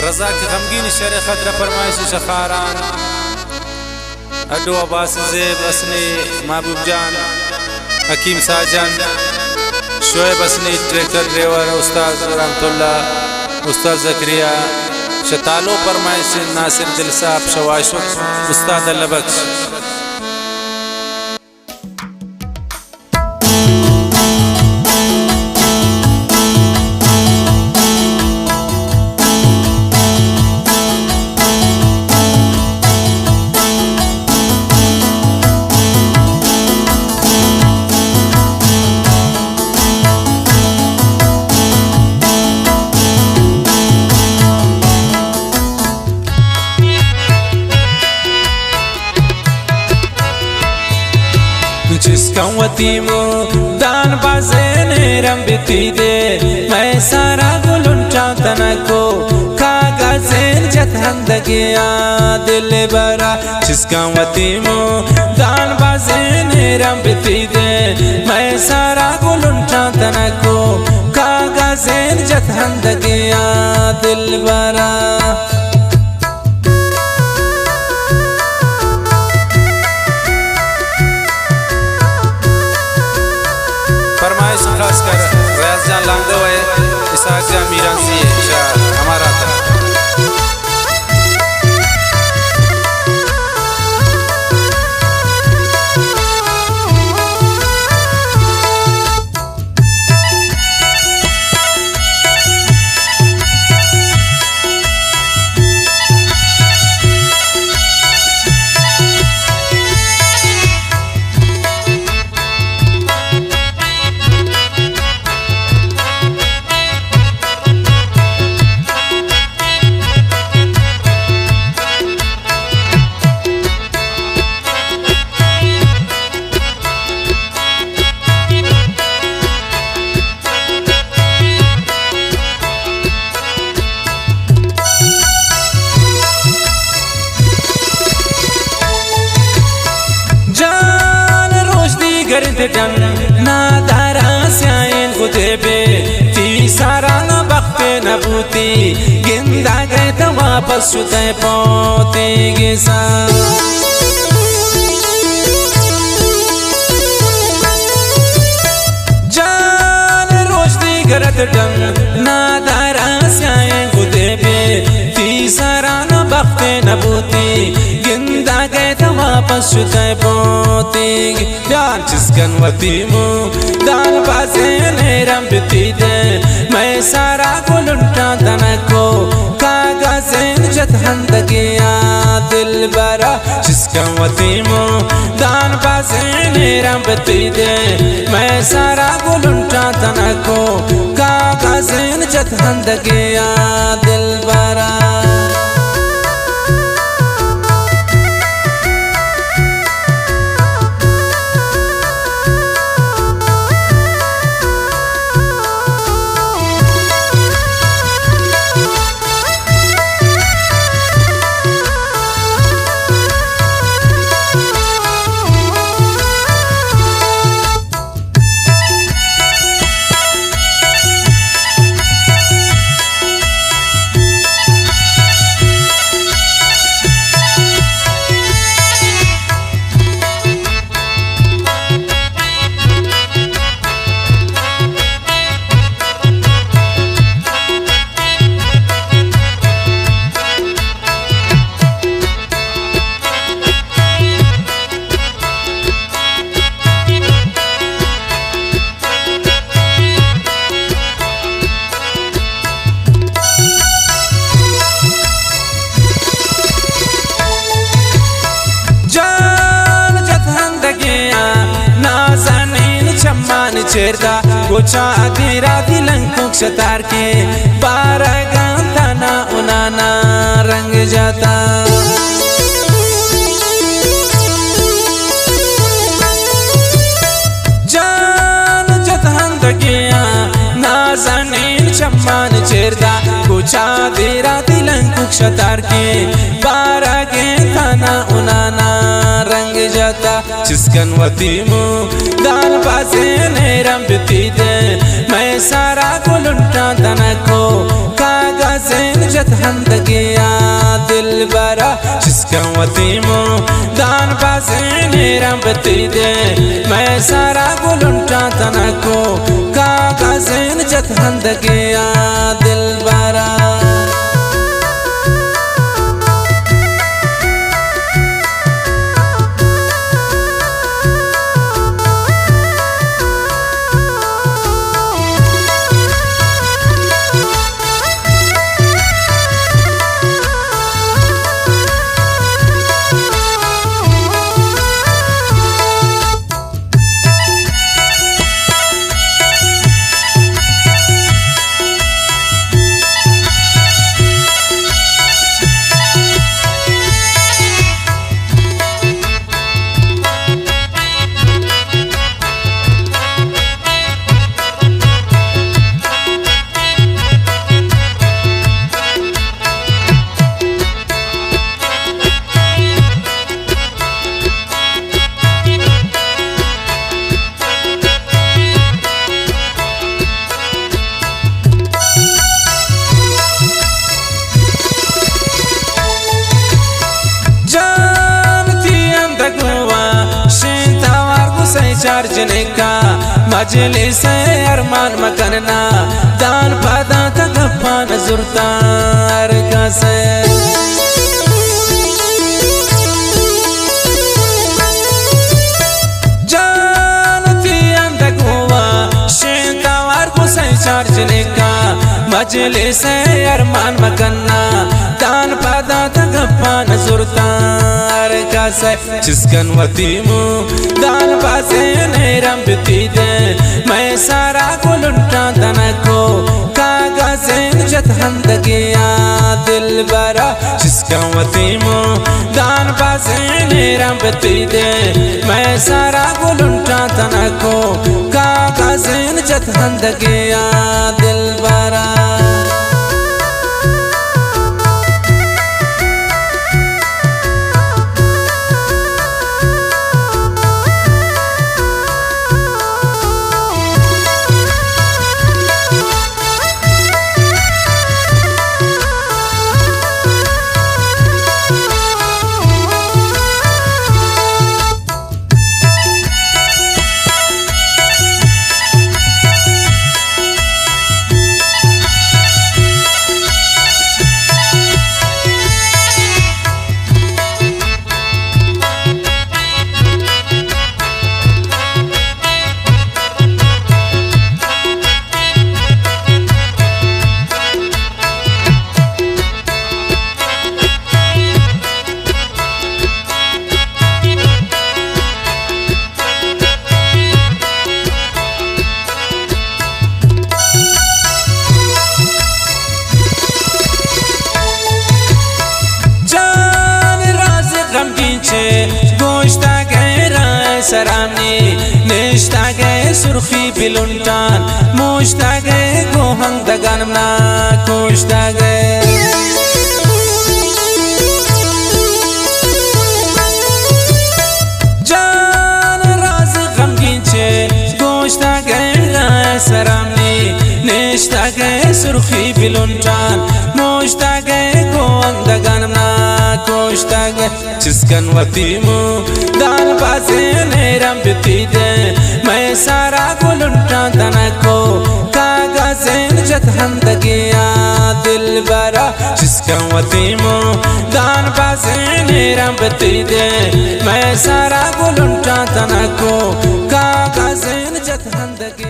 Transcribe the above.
رزاق غمگین شعر خاطر فرمائش شخاران۔ اڈو عباس زیب، حسنی محبوب جان، حکیم ساجن، شعیب حسنی ٹریکٹر ڈرائیور، استاد رحمت اللہ، استاد زکریا، شتالو فرمائش ناصر دل صاحب، شواشک استاد اللہ بخش۔ چست کن وتی مو دان بازین رم بتی دے، مئے سارا گلنٹاں تنکو کاغذین جت ہندگیاں دلبرا۔ چست کن وتی مو دان بازین رم بتی دے، مئے سارا گلنٹاں تنکو کاغذین جت ہندگیاں دلبرا۔ فرمائش خاص کر ریاض جان لانگو ءِ، اسحاق جان میرانزی ءِ، شاہ امارات ءِ۔ جان روش دیگر دڈن نادارا سیائیں گدے بے، تی سارا نہ بخت نہ بوتی، گندا گئے تو واپس شتے پوتی گسا۔ جان روش دیگر دڈن نادارا سیائیں گدے بے، تی سارا نہ بخت نہ بوتی، گندا گئے تو واپس شتے پوتی۔ جان چست کن وتی مو دان بازین رم بتی دے، مئے سارا گلنٹاں تنکو کاغذین جت ہندگیاں دلبرا۔ چست کن وتی مو دان بازین رم بتی دے، مئے سارا گلنٹاں تنکو کاغذین جت ہندگیاں دلبرا۔ جان جت ہندگیاں نازنین چمان چیردا، گوچا دیرا دی لنکوک شتار کے بارگاں تنا انانا رنگ جاتا۔ جان جت ہندگیاں نازنین چمان چیردا، گوچا دیرا دی لنکوک شتار کے بارگیں تنا انانا رنگ جاتا۔ چست کن وتی مو دان بازین رم بتی دے، مئے سارا گلنٹاں تنکو، کاگا ہندگے آ دلبرا، چسکاں وتی موں دان بازیں نیرم بتی دے، مئے سارا گلنٹاں تنکو کاغذیں جت ہندگے آ دلبرا۔ جان تئی اندگوا شین توار گو سئیں چار جنکا، مجلس ارمان مکننا، دان پدان تا گپان زرتاں ہر کسے۔ جان تئی اندگوا شین توار گو سئیں چار جنکا، مجلس ارمان مکننا، دان پدان تا گپان زرتاں ہر کسے۔ چسکن وتی موں دان بازیں نیرم بتی دے، مئے سارا گلنٹاں تنکو کاغذیں جت ہندگے آ دلبرا۔ چسکن وتی موں دان بازیں نیرم بتی دے، مئے سارا گلنٹاں تنکو کاغذیں جت ہندگے آ دلبرا۔ جان راز غمگین چہ گوشتگ ءَ راہ سرانی، نشتگ ءَ سرخی بلنٹان، موشتگ ءَ گوں ہندگان منا کوشتگ ءَ۔ جان راز غمگین چہ گوشتگ ءَ راہ سرانی، نشتگ ءَ سرخی بلنٹان، موشتگ ءَ گوں ہندگان منا کوشتگ ءَ۔ چسکن وتی موں دان بازیں نیرم بتی دے، مئے سارا گلنٹاں تنکو کاغذیں جت ہندگے آ دلبرا۔ چسکن وتی موں دان بازیں نیرم بتی دے، مئے سارا گلنٹاں تنکو کاغذیں جت ہندگے